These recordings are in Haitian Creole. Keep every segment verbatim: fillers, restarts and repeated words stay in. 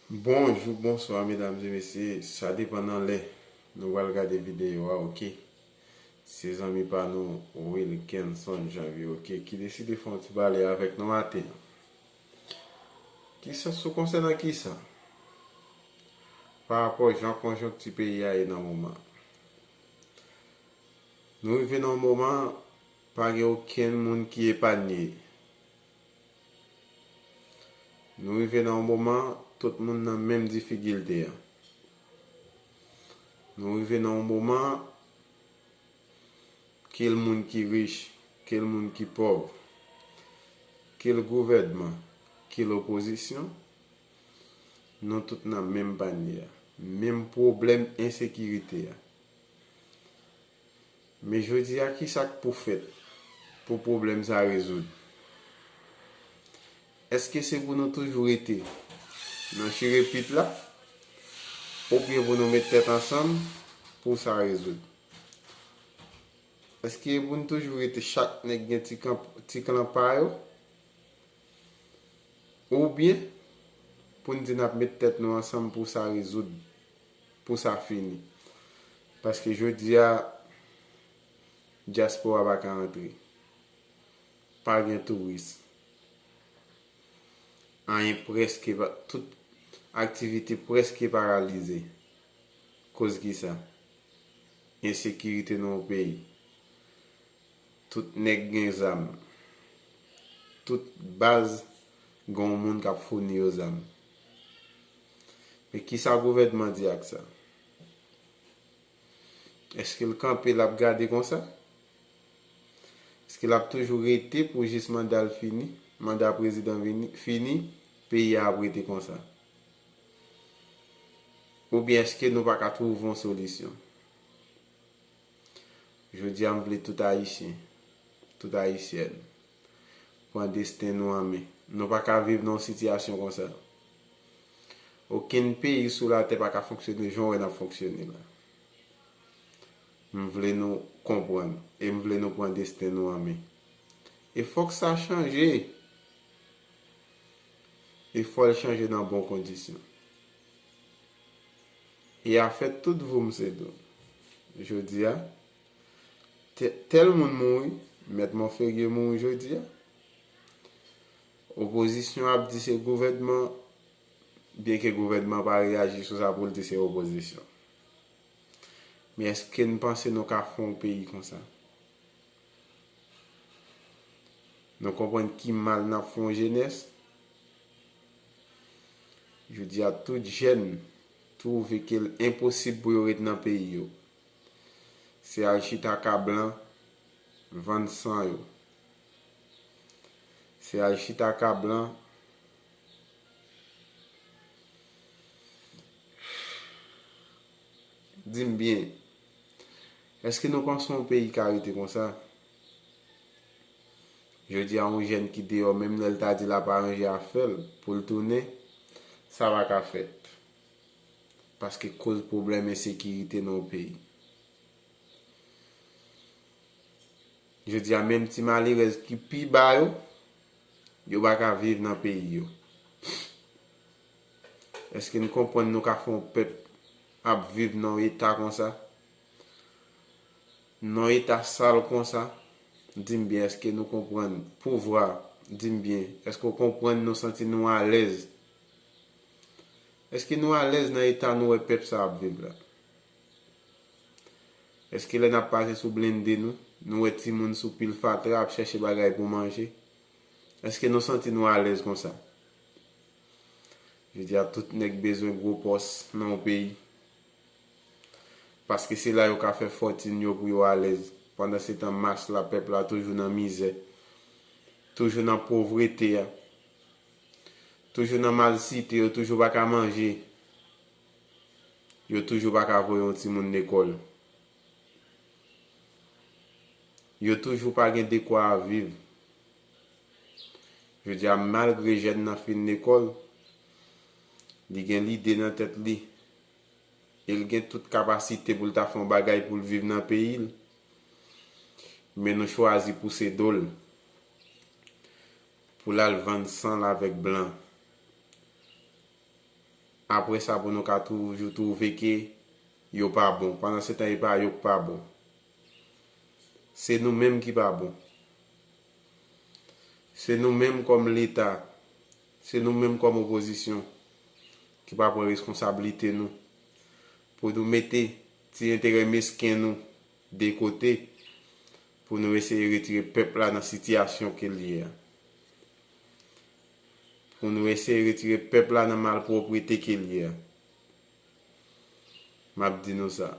Bonjou, bonswa, medam e mesye. Sa depann nan lè nou pral gade videyo a, oke? Se zanmi pa nou, Wilkenson Janvier, oke, ki deside fè yon ti pale avèk nou maten an. Kisa, sou konsènan kisa? Pa rapò jan konjonkti peyi a ye nan moman. Nou rive nan yon moman, pa gen okenn moun ki epanye. Nou rive nan yon moman, tout moun nan menm difikilte a. Nou rive nan yon moman, ke l moun ki rich, ke l moun ki pòv, ke l gouvènman, ke l opozisyon, nou tout nan menm panye a. Menm pwoblèm ensekirite a. Men jodi a, kisa k pou fèt pou pwoblèm sa rezoud? Èske se pou nou toujou rete nan chire pit la? Oubyen pou nou met tèt ansanm pou sa rezoud? Èske pou nou toujou rete chak nèg gen ti kan, ti klan pa yo? Oubyen pou n di n ap met tèt nou ansanm pou sa rezoud, pou sa fini? Paske jodi a, dyaspora pa ka antre. Pa gen touris. Anyen prèske pa, tout aktivite prèske paralize. Koz kisa? Ensekirite nan yon peyi. Tout nèg gen zam. Tout baz gen yon moun k ap founi yo zam. Men kisa gouvènman di ak sa? Èske l kanpe, l ap gade konsa? Èske l ap toujou rete pou jis manda l fini, manda prezidan vini, fini, peyi a ap rete konsa? Oubyen èske nou pa ka twouve yon solisyon? Jodi a, m vle tout Ayisyen, tout Ayisyèn, pran desten nou an men. Nou pa ka viv nan yon sitiyasyon konsa. Okenn peyi sou latè pa ka fonksyone jan w wè n ap fonksyone la. M vle nou konprann e m vle nou pran desten nou an men. E fòk sa chanje. E fò l chanje nan bon kondisyon. E afè tout voum se dlo. Jodi a, tè-, tèl moun mouri, Mèt Monferrier mouri jodi a. Opozisyon ap di se gouvènman, byenke gouvènman pa reyaji sou sa pou l di se opozisyon. Men èske n panse nou ka fè yon peyi konsa? Nou konprann ki mal n ap fè yon jenès? Jodi a, tout jèn twouve ke l enposib pou yo ret nan peyi yo. Se al chita ka blan vann san yo. Se al chita ka blan. Di m byen, èske nou panse yon peyi ka rete konsa? Jodi a, yon jèn ki deyò, menm lè l ta di l ap aranje afè l pou l tounen, sa pa ka fèt. Paske koz pwoblèm ensekirite nan yon peyi. Jodi a, menm ti malerèz ki pi ba yo, yo pa ka viv nan peyi yo. Èske n konprann nou ka fè yon pèp ap viv nan yon eta konsa? Nan yon eta sal konsa? Di m byen, èske nou konprann pouvwa? Di m byen, èske w konprann nou santi nou alèz? Èske nou alèz nan eta nou wè pèp sa ap viv la? Èske lè n ap pase sou blende nou, nou wè timoun sou pil fatra ap chèche bagay pou manje? Èske nou santi nou alèz konsa? Jodi a, tout nèg bezwen gwo pòs nan yon peyi. Paske se la yo ka fè fòtin yo pou yo alèz. Pandansetan, mas la, pèp la toujou nan mizè. Toujou nan povrete a. Toujou nan malsite, yo toujou pa ka manje. Yo toujou pa ka voye yon timoun lekòl. Yo toujou pa gen dekwa a viv. Jodi a, malgre jèn nan fin lekòl, li gen lide nan tèt li, e l gen tout kapasite pou l ta fè yon bagay pou l viv nan peyi l, men nou chwazi pouse do l pou l al vann san l avèk blan. Apre sa, pou nou ka toujou twouve ke yo pa bon. Pandan se tan, e pa yo k pa bon. Se nou menm ki pa bon. Se nou menm kòm Leta, se nou menm kòm opozisyon ki pa pran reskonsablite nou pou nou mete ti enterè mesken nou de kote pou nou eseye retire pèp la nan sitiyasyon ke l ye a. Pou nou eseye retire pèp la nan malpwòprete ke l ye a. M ap di nou sa.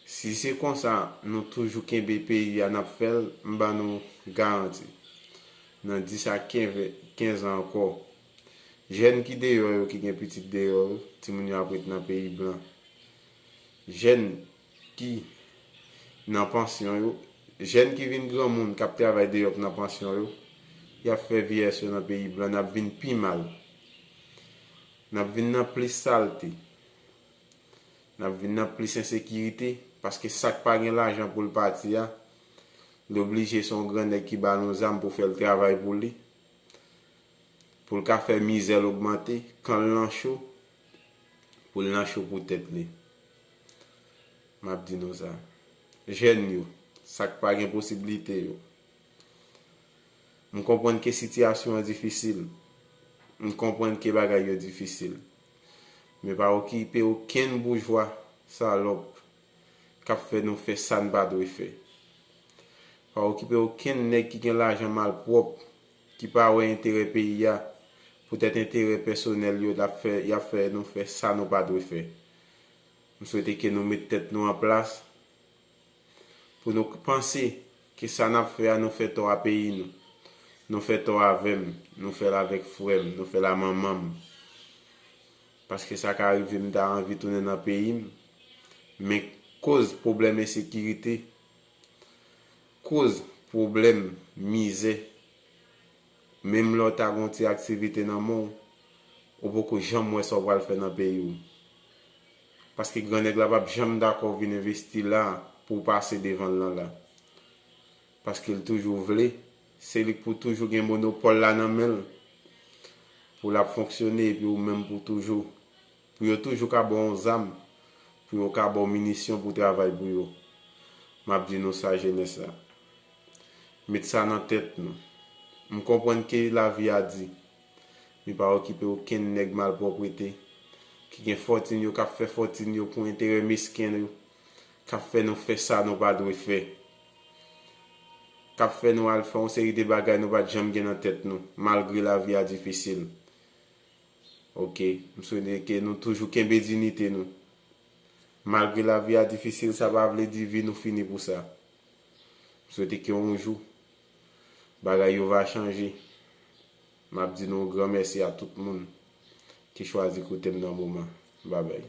Si se konsa nou toujou kenbe peyi a, n ap fè l, m ban nou garanti. Nan dis a kenz, kenz an ankò, jèn ki deyò yo, ki gen pitit deyò yo, timoun yo ap ret nan peyi blan. Jèn ki nan pansyon yo, jèn ki vin granmoun k ap travay deyò k nan pansyon yo, y ap fè vyeyès yo nan peyi blan, n ap vin pi mal. N ap vin nan plis salte. N ap vin nan plis ensekirite, paske sa k pa gen lajan pou l pati a, l oblije se yon grannèg ki ba l yon zam pou fè l travay pou li, pou l ka fè mizè l ogmante, kan l nan cho, pou l nan cho pou tèt li. M ap di nou sa. Jèn yo, sa k pa gen posiblite yo. M konprann ke sitiyasyon an difisil. M konprann ke bagay yo difisil. Men pa okipe okenn boujwa salòp k ap fè nou fè sa n pa dwe fè. Pa okipe okenn nèg ki gen lajan malpwòp, ki pa wè enterè peyi a, poutèt enterè pèsonèl yo, l ap fè, y ap fè nou fè sa nou pa dwe fè. M swete ke nou met tèt nou an plas, pou nou panse ke sa n ap fè a, nou fè tò a peyi nou. Nou fè tò avè m, nou fè l avèk frè m, nou fè l a manman m. Paske sa ka rive m ta anvi tounen nan peyi m, men koz pwoblèm ensekirite, koz pwoblèm mizè, menm lè w ta gen yon ti aktivite nan men w, ou poko janm wè sa w pral fè nan peyi w. Paske grannèg la p ap janm dakò vin envesti la pou w pase devan l nan la. Paske l toujou vle, se li k pou toujou gen monopòl la nan men l, pou l ap fonksyone epi ou menm pou toujou, pou yo toujou ka ba w yon zam, pou yo ka ba w minisyon pou w travay pou yo. M ap di nou sa, jenès la. Met sa nan tèt nou. M konprann ke lavi a di. Men pa okipe okenn nèg malpwòpte ki gen fòtin yo, k ap fè fòtin yo pou enterè mesken yo, k ap fè nou fè sa nou pa dwe fè, k ap fè nou al fè yon seri de bagay nou pa t janm gen nan tèt nou, malgre lavi a difisil. Oke, m swete ke nou toujou kenbe diyite nou. Malgre lavi a difisil, sa pa vle di vi nou fini pou sa. M swete ke yon jou, bagay yo va chanje. M ap di nou yon gran mèsi a tout moun ki chwazi koute m nan moman. Babay.